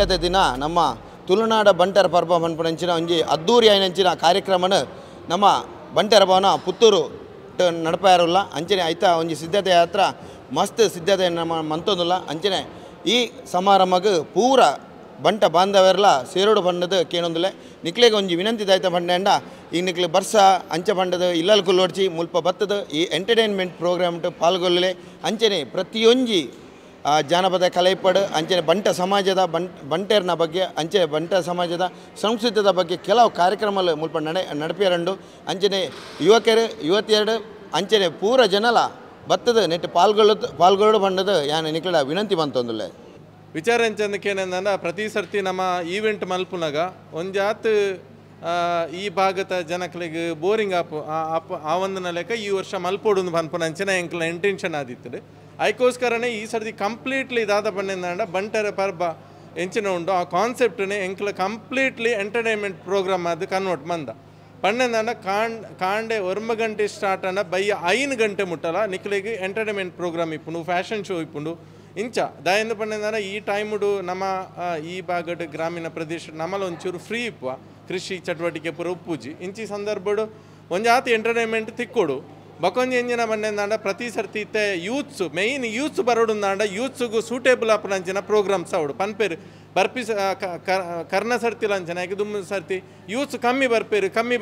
ಎಲ್ಲದ ದಿನ ನಮ್ಮ ತುಳುನಾಡ ಬಂಟರ ಪರ್ಬ ಪನ್ಪುನಂಚಿನ ಒಂಜಿ ಅದ್ದೂರಿ ಆಯಿನಂಚಿನ ಕಾರ್ಯಕ್ರಮನ ನಮ್ಮ ಬಂಟರ ಭವನ ಪುತ್ತೂರು ನಡಪಾರುಲ್ಲ. ಅಂಚನೆ ಐತ ಒಂಜಿ ಸಿದ್ಧತೆ ಹತ್ರ ಮಸ್ತ್ ಸಿದ್ಧತೆ ನಮ್ಮ ಮಂತೊಂದುಲ್ಲ. ಅಂಚನೆ ಈ ಸಮಾರಂಭಕ್ಕೆ ಪೂರ ಬಂಟ ಬಾಂಧವರೆಲ್ಲ ಸೇರೋಡು ಬಂಡದು ಕೇನೊಂದುಲೆ ನಿಕ್ಲೆಗೆ ಒಂಜಿ ವಿನಂತಿ ದಾಯ್ತ ಬಂಡಂಡ ಈ ನಿಕ್ಲೆ ಬರ್ಸ ಅಂಚ ಬಂಡದ ಇಲ್ಲಲ್ ಕುಲ್ಲೋಡ್ಚಿ ಮುಲ್ಪ ಬತ್ತದ ಈ ಎಂಟರ್ಟೈನ್ಮೆಂಟ್ ಪ್ರೋಗ್ರಾಮ್ ಪಾಲ್ಗೊಳ್ಳಲೆ. ಅಂಚನೆ ಪ್ರತಿಯೊಂಜಿ ಜಾನಪದ ಕಲೆಪಡು ಅಂಚನೆ ಬಂಟ ಸಮಾಜದ ಬಂಟೆರ್ನ ಬಗ್ಗೆ ಅಂಚೆ ಬಂಟ ಸಮಾಜದ ಸಂಸ್ಕೃತದ ಬಗ್ಗೆ ಕೆಲವು ಕಾರ್ಯಕ್ರಮಗಳು ಮುಲ್ಪ ನಡಪಿಯರಂಡು. ಅಂಚನೆ ಯುವಕರು ಯುವತಿಯರು ಅಂಚನೆ ಪೂರ ಜನಲ ಬತ್ತದ ನೆಟ್ಟು ಪಾಲ್ಗೊಳ್ಳೋ ಬಂಡದ ಯಾನ್ ನಿಕ್ಲೆಡ ವಿನಂತಿ ಬಂತೊಂದುಲ್ಲೆ. ವಿಚಾರ ಎಂಚಂದಕ್ಕೇನೆಂದ ಪ್ರತಿ ಸರ್ತಿ ನಮ್ಮ ಈವೆಂಟ್ ಮಲ್ಪುನಾಗ ಒಂಜಾತ್ ಈ ಭಾಗದ ಜನಕ್ಲೆಗ್ ಬೋರಿಂಗ್ ಆಪ್ ಆವಂದನ ಲೆಕ್ಕ ಈ ವರ್ಷ ಮಲ್ಪೋಡು ಪನ್ಪುನ ಅಂಚನೆ ಎಂಕ್ಲ ಇಂಟೆನ್ಷನ್ ಆದಿತ್ತದು. ಅದಕ್ಕೋಸ್ಕರನೇ ಈ ಸರ್ತಿ ಕಂಪ್ಲೀಟ್ಲಿ ದಾದ ಪನ್ನೆಂದಾಂಡ ಬಂಟರ ಪರ್ಬ ಎಂಚಿನ ಉಂಡು ಆ ಕಾನ್ಸೆಪ್ಟ್ನೇ ಎಂಕ್ಲ ಕಂಪ್ಲೀಟ್ಲಿ ಎಂಟರ್ಟೈನ್ಮೆಂಟ್ ಪ್ರೋಗ್ರಾಮ್ ಅದು ಕನ್ವರ್ಟ್ ಮಂದ ಪನ್ನೆಂದಾಂಡ ಕಾಂಡೆ 9 ಗಂಟೆ ಸ್ಟಾರ್ಟ್ ಆಂಡ ಬಯ್ಯ 5 ಗಂಟೆ ಮುಟ್ಟಲ ನಿಕ್ಲೆಗ್ ಎಂಟರ್ಟೈನ್ಮೆಂಟ್ ಪ್ರೋಗ್ರಾಮ್ ಇಪ್ಪುಂಡು, ಫ್ಯಾಷನ್ ಶೋ ಇಪ್ಪುಂಡು. ಇಂಚ ದಾಯೆಂದು ಪನ್ನೆಂದಾಂಡ ಈ ಟೈಮುಡು ನಮ್ಮ ಈ ಭಾಗಡ್ ಗ್ರಾಮೀಣ ಪ್ರದೇಶ ನಮ್ಮಲ ಒಂಚೂರು ಫ್ರೀ ಇಪ್ಪುವ ಕೃಷಿ ಚಟುವಟಿಕೆ ಪೂರ ಉಪ್ಪುಜಿ. ಇಂಚಿ ಸಂದರ್ಭಡು ಒಂಜಾತಿ ಎಂಟರ್ಟೈನ್ಮೆಂಟ್ ತಿಕ್ಕೊಡು. ಬಕೊಂಜಿ ಎಂಜಿನ ಬಂಡೆಂದಾಂಡ ಪ್ರತಿ ಸರ್ತಿ ಇತ್ತೆ ಯೂತ್ಸ್ ಮೇಯ್ನ್ ಯೂತ್ಸ್ ಬರೋಡುಂದಾಂಡ ಯೂತ್ಸ್ಗು ಸೂಟೇಬಲ್ ಆಪುನಂಚಿನ ಪ್ರೋಗ್ರಾಮ್ಸ್ ಅವಡು ಪನ್ಪೇರು ಬರ್ಪಿ ಕರ್ನ ಸರ್ತಿ ಲಂಚನ ಯಾಕೆ ದುಮ್ಮ ಸರ್ತಿ ಯೂತ್ಸ್ ಕಮ್ಮಿ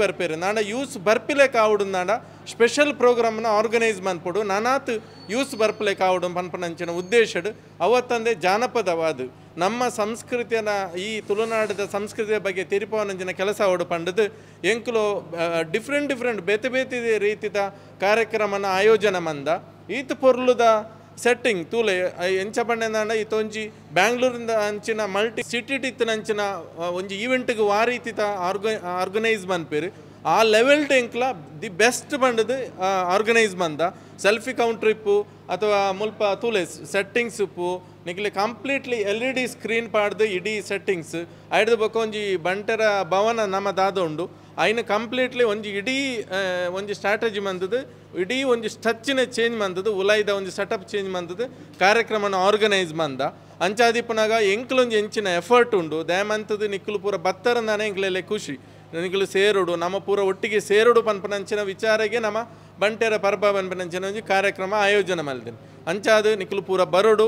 ಬರ್ಪೇರು ನಾಂಡ ಯೂತ್ಸ್ ಬರ್ಪಿಲೇಕ ಆವಡುಂದಾಂಡ ಸ್ಪೆಷಲ್ ಪ್ರೋಗ್ರಾಮ್ನ ಆರ್ಗನೈಸ್ ಮನ್ಪೊಡು ನಾನಾತ್ ಯೂತ್ಸ್ ಬರ್ಪಲೇಕ ಆವಡು ಪನ್ಪನಂಚಿನ ಉದ್ದೇಶಡು. ಅವತ್ತಂದೆ ಜಾನಪದವಾದ ನಮ್ಮ ಸಂಸ್ಕೃತಿಯನ್ನ ಈ ತುಳುನಾಡದ ಸಂಸ್ಕೃತಿಯ ಬಗ್ಗೆ ತೆರಿಪವನಂಚಿನ ಕೆಲಸ ಅವಡು ಪಂಡದು ಎಂಕುಲು ಡಿಫ್ರೆಂಟ್ ಡಿಫ್ರೆಂಟ್ ಬೇತೆ ಬೇತೆ ರೀತಿದ ಕಾರ್ಯಕ್ರಮನ ಆಯೋಜನೆ ಮಂದ ಈತ ಪೊರ್ಲುದ ಸೆಟ್ಟಿಂಗ್ ತೂಲೆ ಎಂಚ ಪಂಡೆಂದಾಂಡ ಈತೊಂಜಿ ಬ್ಯಾಂಗ್ಳೂರಿಂದ ಅಂಚಿನ ಮಲ್ಟಿ ಸಿಟಿ ಇತ್ತಿನ ಅಂಚಿನ ಒಂಜಿ ಈವೆಂಟ್ಗೆ ವಾ ರೀತಿದ ಆರ್ಗನೈಸ್ ಮನ್ಪೇರು ಆ ಲೆವೆಲ್ ಎಂಕ್ಲ the best ಬಂಡದು ಆರ್ಗನೈಸ್ ಮಂದ ಸೆಲ್ಫಿ ಕೌಂಟ್ರ್ ಇಪ್ಪು ಅಥವಾ ಮುಲ್ಪ ತೂಲೆ ಸೆಟ್ಟಿಂಗ್ಸ್ ಇಪ್ಪು ನಿಕ್ಲೆ ಕಂಪ್ಲೀಟ್ಲಿ LED screen ಪಾಡ್ದು ಇಡೀ ಸೆಟ್ಟಿಂಗ್ಸ್ ಐಡ್ದು ಬೊಕ್ಕ ಒಂಜಿ ಬಂಟರ ಭವನ ನಮ್ಮ ದಾದ ಉಂಡು ಐನ ಕಂಪ್ಲೀಟ್ಲಿ ಒಂಜಿ ಇಡೀ ಒಂಜಿ ಸ್ಟ್ರಾಟಜಿ ಮಂದದು ಇಡೀ ಒಂಜಿ ಸ್ಟಚ್ಚಿನ ಚೇಂಜ್ ಮಂದದು ಉಲಾಯ್ದ ಒಂಜಿ ಸೆಟಪ್ ಚೇಂಜ್ ಮಂದದು ಕಾರ್ಯಕ್ರಮನ ಆರ್ಗನೈಸ್ ಮಂದ ಅಂಚಾದಿಪ್ಪನಾಗ ಎಂಕ್ಲೊಂಜಿ ಎಂಚಿನ ಎಫರ್ಟ್ ಉಂಡು ದಯಮಂತದ್ದು ನಿಕ್ಕಲು ಪೂರ ಬತ್ತರಂದಾನೆ ಎಂಕ್ಲೆಲ್ಲ ಖುಷಿ ನಿಕ್ಕಲು ಸೇರೋಡು ನಮ್ಮ ಪೂರ ಒಟ್ಟಿಗೆ ಸೇರೋಡು ಪನ್ಪನಂಚಿನ ವಿಚಾರಗೆ ನಮ್ಮ ಬಂಟೆರ ಪರ್ಬ ಪನ್ಪನಂಚಿನ ಒಂಜಿ ಕಾರ್ಯಕ್ರಮ ಆಯೋಜನೆ ಮಲ್ದಿನಿ. ಅಂಚಾದು ನಿಕ್ಕಲು ಪೂರ ಬರೋಡು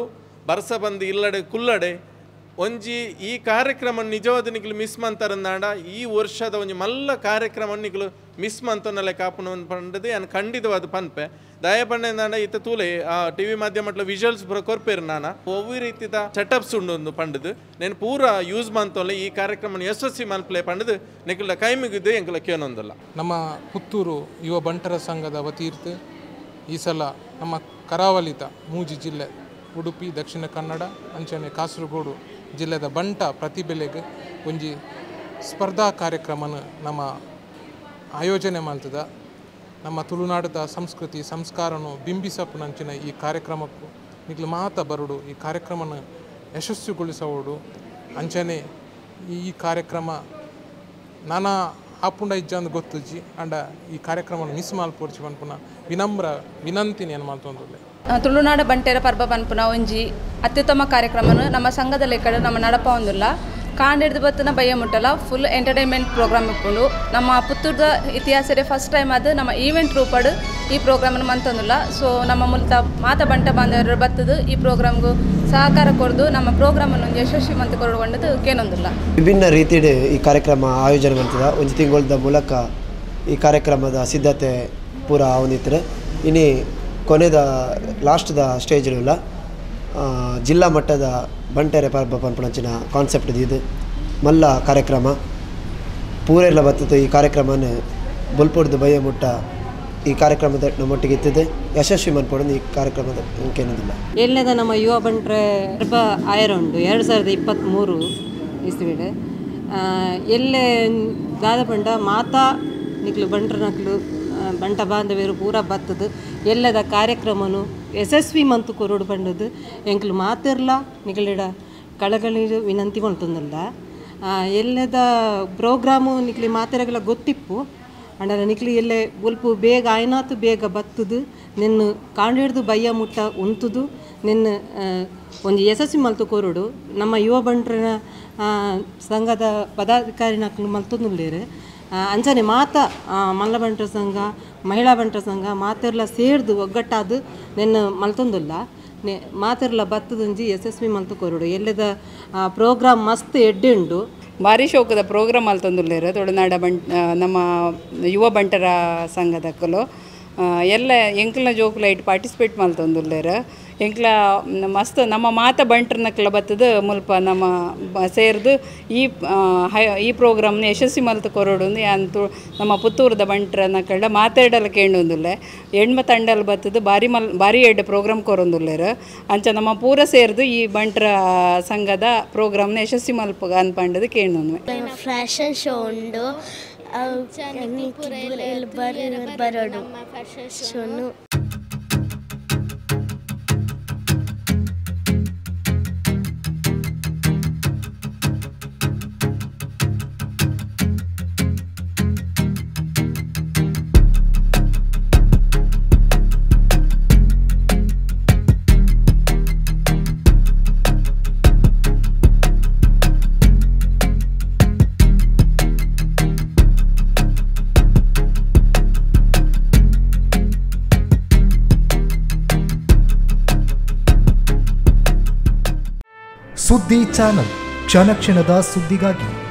ಬರ್ಸ ಬಂದು ಇಲ್ಲಡೆ ಕುಲ್ಲಡೆ ಒಂಜಿ ಈ ಕಾರ್ಯಕ್ರಮ ನಿಜವಾದ ನಿಕ್ಲು ಮಿಸ್ ಮಂತಾರಂದಾಂಡ ಈ ವರ್ಷದ ಒಂಜಿ ಮಲ್ಲ ಕಾರ್ಯಕ್ರಮ ನಿಕ್ಲು ಮಿಸ್ ಮಂತೊನ್ನಲೆ ಕಾಪುನ ಪಂಡದು ಯಾನ್ ಖಂಡಿತವಾದ ಪನ್ಪೆ ದಯ ಪಂಡೆಂದಾಂಡ ಇತ್ತ ತೂಲೆ ಆ ಟಿ ವಿ ಮಾಧ್ಯಮ ವಿಜುವಲ್ಸ್ ಪೂರ ಕೊರ್ಪೇರು ನಾನ ಒವ್ವು ರೀತಿದ ಸೆಟಪ್ಸ್ ಉಂಡು ಪಂಡದು నేను ಪೂರ ಯೂಸ್ ಮಂತೊಲ್ಲ ಈ ಕಾರ್ಯಕ್ರಮ ಯಶಸ್ವಿ ಮನ್ಪ್ಲೆ ಪಂಡದು ನಿಕ್ಲ ಕೈ ಮುಗಿದು ಎಂಕಲ ಕೇನೊಂದಲ್ಲ. ನಮ್ಮ ಪುತ್ತೂರು ಯುವ ಬಂಟರ ಸಂಘದ ವತಿಯಿರ್ತು ಈ ಸಲ ನಮ್ಮ ಕರಾವಳಿತ ಮೂಜಿ ಜಿಲ್ಲೆ ಉಡುಪಿ, ದಕ್ಷಿಣ ಕನ್ನಡ ಅಂಚನೆ ಕಾಸರಗೋಡು ಜಿಲ್ಲೆದ ಬಂಟ ಪ್ರತಿಭೆಲೆಗ್ ಒಂಜಿ ಸ್ಪರ್ಧಾ ಕಾರ್ಯಕ್ರಮನ ನಮ್ಮ ಆಯೋಜನೆ ಮಲ್ತದ. ನಮ್ಮ ತುಳುನಾಡದ ಸಂಸ್ಕೃತಿ ಸಂಸ್ಕಾರನು ಬಿಂಬಿಸಪ್ಪುನಂಚಿನ ಈ ಕಾರ್ಯಕ್ರಮಕ್ಕೂ ನಿಕ್ಲು ಮಾತ ಬರುಡು ಈ ಕಾರ್ಯಕ್ರಮನ ಯಶಸ್ವಿಗೊಳಿಸೋಡು. ಅಂಚನೆ ಈ ಕಾರ್ಯಕ್ರಮ ನಾನಾ ಆಪುಂಡ ಇಜ್ಜಂದು ಗೊತ್ತುಜ್ಜಿ ಅಂಡ ಈ ಕಾರ್ಯಕ್ರಮನ ಮಿಸ್ ಮಲ್ಪೊಡ್ಚಿ ಪನ್ಪುನ ವಿನಮ್ರ ವಿನಂತಿನ ಏನು ಮಲ್ತೊಂದುಲ್ಲೆ. ತುಳುನಾಡ ಬಂಟೆರ ಪರ್ಬ ಪನ್ಪುನ ಒಂಜಿ ಅತ್ಯುತ್ತಮ ಕಾರ್ಯಕ್ರಮನು ನಮ್ಮ ಸಂಘದ ಲೆಕ್ಕಡು ನಮ್ಮ ನಡಪ ಒಂದುಲ್ಲ ಕಾಂಡಿಡ್ದು ಬತ್ತನ ಬಯ್ಯ ಮುಟ್ಟಲ ಫುಲ್ ಎಂಟರ್ಟೈನ್ಮೆಂಟ್ ಪ್ರೋಗ್ರಾಮ್ ಇಪ್ಪುಂಡು. ನಮ್ಮ ಪುತ್ತೂರ್ದ ಇತಿಹಾಸದೇ ಫಸ್ಟ್ ಟೈಮ್ ಅದು ನಮ್ಮ ಈವೆಂಟ್ ರೂಪಡು ಈ ಪ್ರೋಗ್ರಾಮನ್ನು ಮಂತೊಂದುಲ್ಲ. ಸೊ ನಮ್ಮ ಮುಲ್ತ ಮಾತ ಬಂಟ ಬಾಂಧವರು ಬತ್ತದು ಈ ಪ್ರೋಗ್ರಾಮ್ಗೂ ಸಹಕಾರ ಕೊಡ್ದು ನಮ್ಮ ಪ್ರೋಗ್ರಾಮನ್ನು ಒಂದು ಯಶಸ್ವಿ ಮಂತ್ ಕೊಡುವಂಡದು ಕೇನೊಂದುಲ್ಲ. ವಿಭಿನ್ನ ರೀತಿಯ ಈ ಕಾರ್ಯಕ್ರಮ ಆಯೋಜನೆ ಮಾಡ್ತದೆ. ಒಂದು ತಿಂಗಳದ ಮೂಲಕ ಈ ಕಾರ್ಯಕ್ರಮದ ಸಿದ್ಧತೆ ಪೂರ ಅವನಿತ್ತರೆ. ಇನ್ನು ಕೊನೆದ ಲಾಸ್ಟ್ದ ಸ್ಟೇಜ್ಲ ಜಿಲ್ಲಾ ಮಟ್ಟದ ಬಂಟೆರೆ ಪರ್ಬ ಪನ್ಪುನಂಚಿನ ಕಾನ್ಸೆಪ್ಟ್ ಇದು ಮಲ್ಲ ಕಾರ್ಯಕ್ರಮ ಪೂರೆಲ್ಲ ಬರ್ತದೆ. ಈ ಕಾರ್ಯಕ್ರಮನ ಬೊಲ್ಪೊಡ್ದು ಬಯ್ಯ ಮುಟ್ಟ ಈ ಕಾರ್ಯಕ್ರಮದ ನಮ್ಮೊಟ್ಟಿಗೆ ಇತ್ತದೆ ಯಶಸ್ವಿ ಮನ್ಪೊಡೋದು ಈ ಕಾರ್ಯಕ್ರಮದ ಕೇನದಿಲ್ಲ. ಏಳನೇದ ನಮ್ಮ ಯುವ ಬಂಟ್ರೆ ಪರ್ಬ ಆಯರ ಉಂಡು 2023 ಇಸ್ವಿಡ್ ಎಲ್ಲೆ ದಾದ ಪಂಡ ಮಾತಾ ನಿಕ್ಲು ಬಂಟ್ರ ನಕ್ಲು ಬಂಟ ಬಾಂಧವ್ಯರು ಪೂರ ಬತ್ತದು ಎಲ್ಲದ ಕಾರ್ಯಕ್ರಮನು ಯಶಸ್ವಿ ಮಂತು ಕೊರಡು ಪಂಡದು ಎಂಕ್ಲು ಮಾತಿರ್ಲ ನಿಗಲಿಡ ಕಳಕಳಿ ವಿನಂತಿ ಮಲ್ತೊಂದುಲ್ಲ. ಎಲ್ಲದ ಪ್ರೋಗ್ರಾಮು ನಿಕ್ಲಿ ಮಾತೆರಗಲ ಗೊತ್ತಿಪ್ಪು ಅಂಡಲ ನಿಕ್ಲಿ ಎಲ್ಲೆ ಬೊಲ್ಪು ಬೇಗ ಆಯ್ನಾತು ಬೇಗ ಬತ್ತದು ನಿನ್ನ ಕಾಂಡಿಡ್ದು ಬಯ್ಯ ಮುಟ್ಟ ಉಂತುದು ನಿನ್ನ ಒಂಜಿ ಯಶಸ್ವಿ ಮಲ್ತು ಕೋರುಡು ನಮ್ಮ ಯುವ ಬಂಟ್ರನ ಸಂಘದ ಪದಾಧಿಕಾರಿನಕ್ಲು ಮಲ್ತೊಂದುಲ್ಲೆರ್ ಅಂಚನೆ ಮಾತ ಮಲ್ಲ ಬಂಟ್ರ ಸಂಘ ಮಹಿಳಾ ಬಂಟ್ರ ಸಂಘ ಮಾತೆರ್ಲ ಸೇರ್ದು ಒಗ್ಗಟ್ಟಾದ್ ನೆನ್ನ ಮಲ್ತೊಂದುಲ್ಲ ಮಾತೆರ್ಲ ಬತ್ತದೊಂಜಿ ಯಶಸ್ವಿ ಮಲ್ತು ಕೋರುಡು ಎಲ್ಲದ ಪ್ರೋಗ್ರಾಮ್ ಮಸ್ತ್ ಎಡ್ಡೆ ಉಂಡು ಭಾರಿ ಶೋಕದ ಪ್ರೋಗ್ರಾಮ್ ಮಲ್ತೊಂದುಲ್ಲೆರ್ ತುಳುನಾಡ ನಮ್ಮ ಯುವ ಬಂಟರ ಸಂಘದಕ್ಕಲು ಎಲ್ಲ ಎಂಕ್ಲ ಜೋಕುಲ ಐಟ್ ಪಾರ್ಟಿಸಿಪೇಟ್ ಮಲ್ತೊಂದುಲ್ಲೆರ್ ಎಂಕ್ಲ ಮಸ್ತ್ ನಮ್ಮ ಮಾತ ಬಂಟ್ರನಕ್ಲ ಬತ್ತದ ಮುಲ್ಪ ನಮ್ಮ ಸೇರ್ದು ಈ ಈ ಪ್ರೋಗ್ರಾಮ್ನ ಯಶಸ್ವಿ ಮಲ್ತು ಕೊರಡು ಅಂತೂ ನಮ್ಮ ಪುತ್ತೂರದ ಬಂಟ್ರನಕ್ಕಳ ಮಾತಾಡಲ ಕೇಂಡೊಂದುಲ್ಲೆ ಎಣ್ಮ ತಂಡಲ್ ಬತ್ತದ ಬಾರಿ ಬಾರಿ ಎಡ್ಡೆ ಪ್ರೋಗ್ರಾಮ್ ಕೊರೊಂದುಲ್ಲೆರ್ ಅಂಚ ನಮ್ಮ ಪೂರ ಸೇರ್ದು ಈ ಬಂಟ್ರ ಸಂಘದ ಪ್ರೋಗ್ರಾಮ್ನ ಯಶಸ್ವಿ ಮಲ್ಪ ಅನ್ಪಂಡದು ಕೇಂಡೊಂದು ಫ್ಯಾಷನ್ ಶೋ ಉಂಡು ಬರೋಡು ಶೋನು. ಸುದ್ದಿ ಚಾನಲ್ ಕ್ಷಣ ಕ್ಷಣದ ಸುದ್ದಿಗಾಗಿ.